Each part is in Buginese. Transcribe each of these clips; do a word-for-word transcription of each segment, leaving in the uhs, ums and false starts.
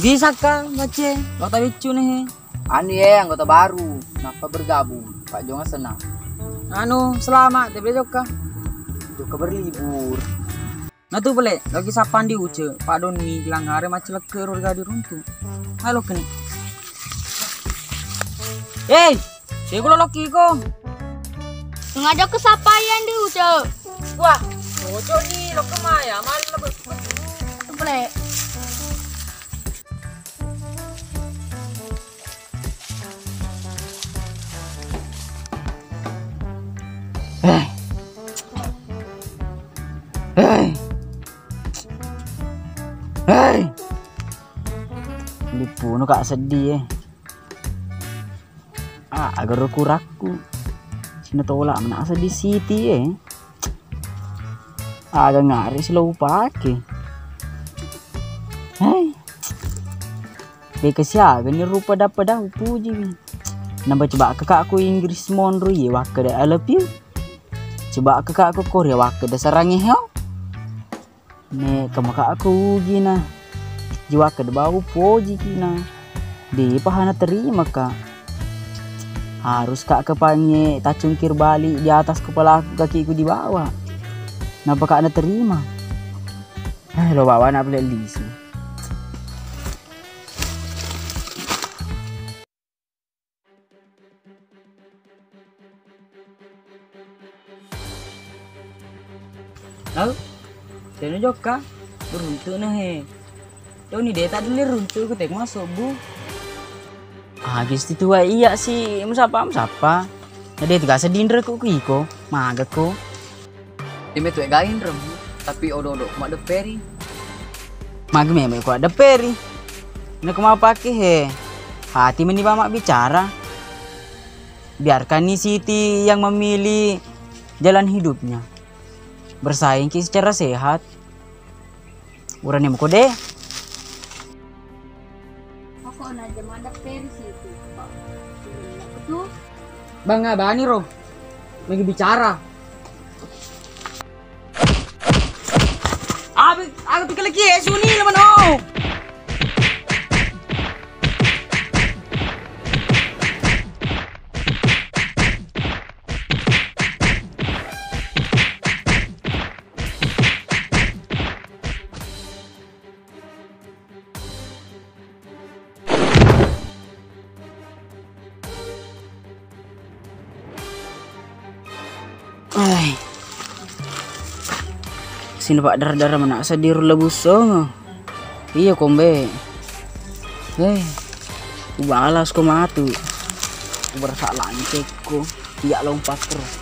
Bisakka, Bacce? Lo tabiccu nih. Anu ye, anggota baru, nappa bergabung, Pak Jonga senang. Anu, selamat, tapi jokka. Jokka berlibur. Nah tu pele, lagi sapandi Uce, Pak Doni bilang are macelekke ro gadi runtu. Halo kene. Hei, dia kulo lokiko. Sengaja kesapayan di Uce. Wah, bocor ni lo kemaya, malah lebih. Pele. Eh. Eh. Eh. Dipuno kak sedih eh. Ah, agaro kurakku. Sina tolak mana sedih Siti eh. Aga ngare silo upake. Hei. Deka siaga ni rupa dapada upuji wi. Namba coba kakak ku Inggris monro iye wakkeda I love you. Coba kakak ku Korea wakkeda sarangi heo. Ne kemaka aku ugi na. Jiwa kedua upoji kina. Di pahana terima kak. Harus kak kepanye tacungkir balik di atas kepala aku kakiku di bawah. Napa kak na terima? Eh, lo bawa na pele lisu. Tau, tena jokka, beruntuk nah he. Tau ni deta dulu runtuk ku tek masuk bu. Ah, gisti tua iya si musapa musapa. Nade tu gasa dinre ku ku iko, maga ko. Deme tu gain remu, tapi odo-odo madepperi. Magi memang ku adepperi. Naku mau pakai he. Hati meni mama bicara. Biarkan ni Siti yang memilih jalan hidupnya. Bersaing ki secara sehat. Urane muko de. Pokokna aja madepperi Siti. Betul. Bang abani ro. Lagi bicara. Abi, aku pikir lagi ya, suni lemano. Ai. Sini pak dara-dara mana sedih lebu songo. Iya kombe. Eh, ubalas ko matu. Uberasa lancekko. Iya lompat terus.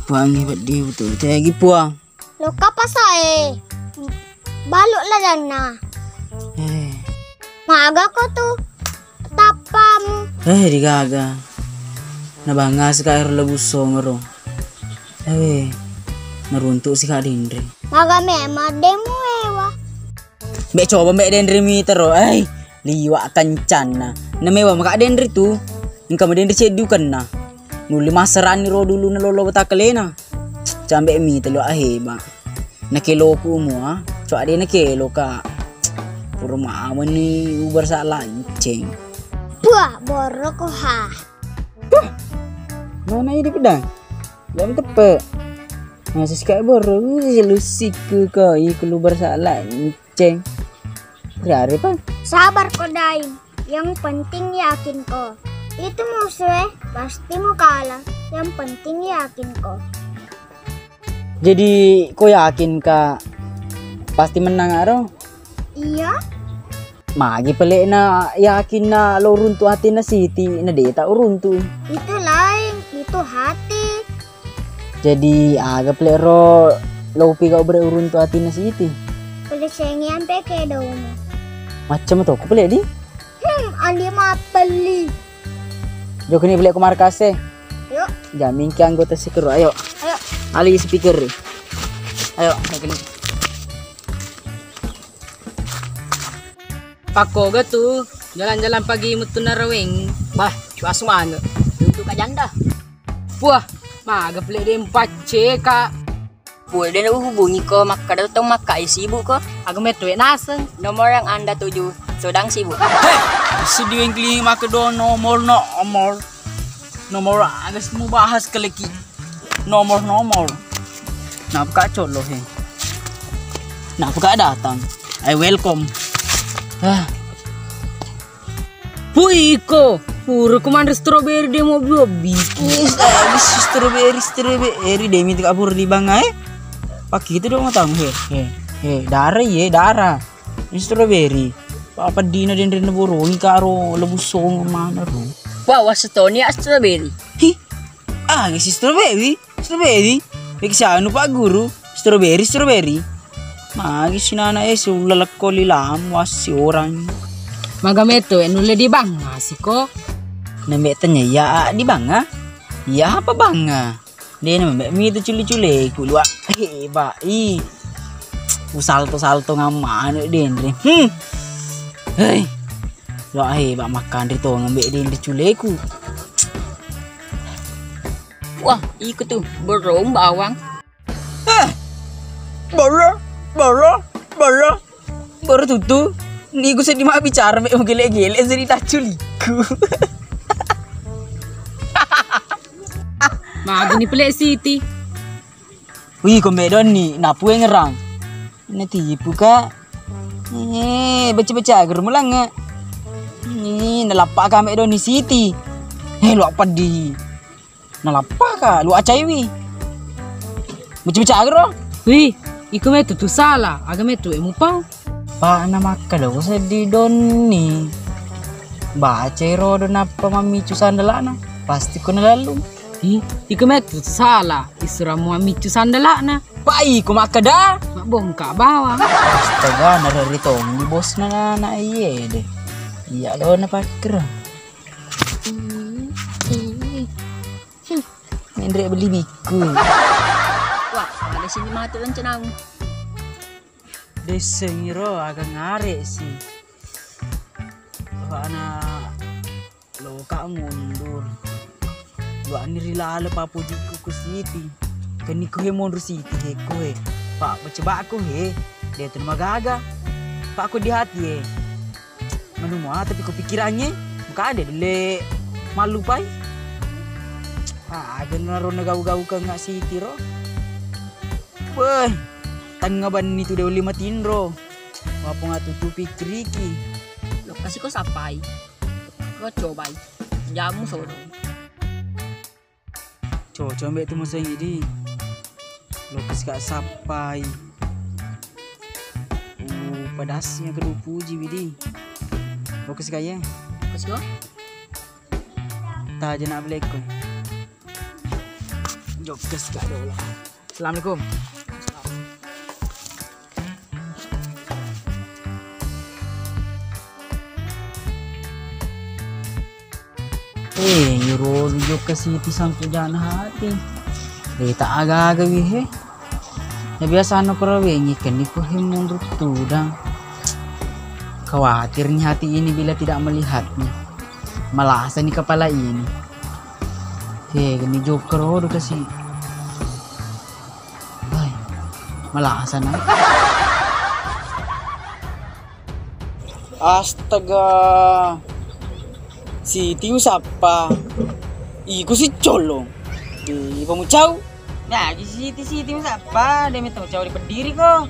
Puangnge peddi betul tegi puang. Lokka pasae. Balu ladanna. Eh. Maga ko tu tappamu. Eh, digaga. Nabanga sika ero lebu songero. Eh, naruntuk sika denre. Maga memang demu ewa. Mbak coba mbak denre mitero. Eh, liwa kencanna. Namewa maka denre tu. Engka madenre ceddu kenna. Nuli maserani ro dulu nalolo batakalena. Cambe mi telu aheba. Nakeloku mua, cua de nakeloka. Pura mamani ubar sa lanceng. Puah, boroko ha. Puh. Mana ini pedang? Belum tepe. Masih sekali boro, lusiku kau iku lubar sa lanceng. Ceng. Riare pa? Sabar ko Dain. Yang penting yakin ko. Itu musuh eh, pasti mu kalah. Yang penting yakin ko. Jadi ko yakin ka pasti menang aro? Iya. Magi pelekna yakin na lo runtu atinna Siti na deta uruntu. Itu lain, itu hati. Jadi aga pale ro lopi gau bere uruntu atinna Siti. Pale sengi ampe ke daumu. Macam to ku pele di. Hmm, andi mappelli. Jokini pele ku markas e. Yuk. Jamingki anggota sikero. Ayo. Ayo. Ali speaker. Ayo, jokini. Pakkoga tu jalan-jalan pagi metu naraweng. Bah, cuasu mange. Untuk Kak Janda. Puah, maga pele de mpacceka. Pura de uhubungi ko, makkada tong makkai sibuk ko. Aga metto e naseng. Nomor yang Anda tuju sedang sibuk. Hei, sedih wengkling makedo nomor, nomor. Nomor aga sih mubahas keleki. Nomor, nomor. Napaka colo he. Napaka datang. I welcome. Ah. Pui iko, pura ko manre strawberry de mobbi-mobbi. Is, habis strawberry, strawberry de mita pura di banga e. Pakkitu dong matang he, he, he, dara ye, dara. Ini strawberry. Apa dina den rena borongi karo lebu songo mana ro. Wah, wasetoni ya strawberry. Hi, ah, si strawberry. Strawberry? Peksa anu Pak Guru, strawberry, strawberry. Magi sinana e siulla lekko lilam wasi orang. Maga metto e nulle di banga siko. Nembe tanya iya a di banga? Iya apa banga? Dena membe mi itu culi-culi ku luak. Hebat i. Usalto-salto ngamane denre. Hmm. Hei. Luak hebat makan ri to ngembe denre culeku. Wah, iko tu, beromba awang. Eh, boro, boro, boro, boro tutu. Niku seddi mabbicara me gele-gele seddi tacculiku. Magini pele Siti. Wih, kombe donni, napu e ngerang. Natipu ka. Eh, baca-baca agar mulang. Eh, nalappa ka me donni Siti. Eh, luak peddi. Nalappaka, luak acaiwi. Mecca-mecca agaro. Wih, iko metu tu sala, aga metu e mupau. Pak na makkeda seddi donni. Bacai rodo nappa mammicu sandalana. Pasti ko nalalung. Ih, iko metu tu sala, isura mu mammicu sandalana. Pak iko makkeda. Mabbongka bawang. Astaga, nareri tong di bosna nana iye de. Iya lo na pakkero. Menre beli bikku. Wah, ada sini matu rencanamu. Deseng ro aga ngare si. Ana loka mundur. Luani rilale papujiku ku Siti. Keniko he mundur Siti he ko he. Pak baca bako he. Dia tu magaga. Pak ko di hati he. Manu mua tapi ko pikirangnge, maka ada delle mallupai. Ah, aga naro nagau-gau ke nggak Siti ro. Weh, tengah banni tu dewa lima tinro. Wapung atu tu pikiriki. Lokasi ko sapai. Ko cobai. Jamu soro. Cocok mbak tu musim ini. Lokasi kak sapai. Uh, pedasnya kedua puji widi. Lokasi kak ya. Lokasi kak. Taja nak beli ko. Jokes kak dulu. Assalamualaikum. Eh, iro jokka Siti sampai jana hati. Eh, tak aga-aga wihe. Na biasa anu koro wengi kenni ko he mundur tudang. Khawatir nih hati ini bila tidak melihatnya. Malasani kepala ini. He, kenni jokka ro do kasi. Bai, malasana. Astaga. Siti usappa. Iku si colong. Di pamucau. Nah, di Siti, Siti usappa. Dia minta mucau di pediri ko.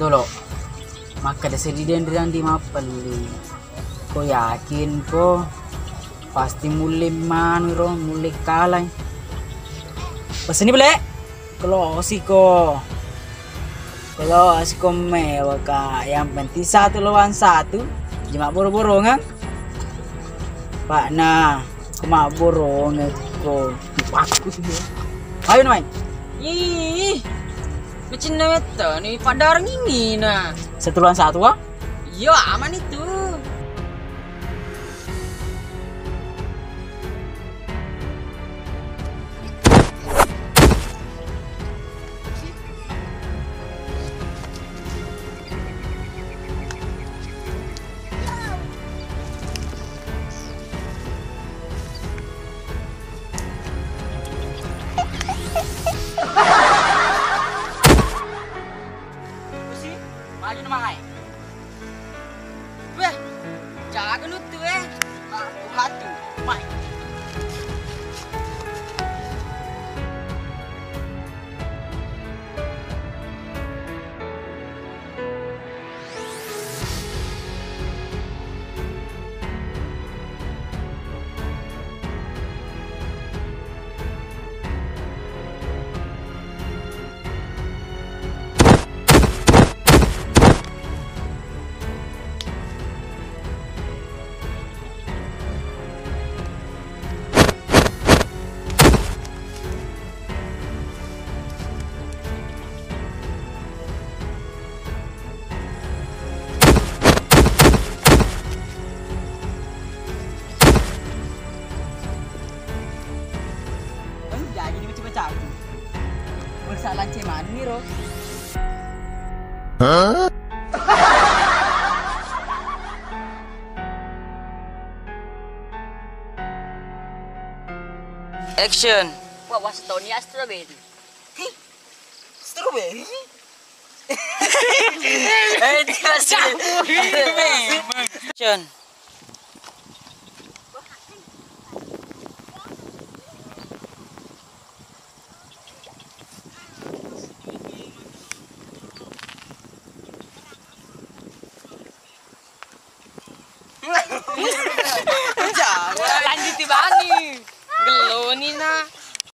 Dolo. Maka desa di denriang di mappelli. Ko yakin ko pasti mulle manu ro, mulle kalai. Peseni bele. Kelosi ko. Kelosi ko mewa ka. Yang penting satu lawan satu. Jema boro-borongan. Pak na, ko mabborongeng ko. Aku sih. Ayo, Noy. Ih. Macinna mettoni paddareng ini na. Satu lawan satu, ah? Iya, aman itu. Usi, maju na mai. Weh, jaga nuttu, eh. Aku hatu, mai. Eng, jaji ni baca-bacaku. Bersa lance manni ro. Action. Wah, wah, Tony strawberry. Strawberry? Eh, jelas. Action. Lanjuti bani. Gelloni na.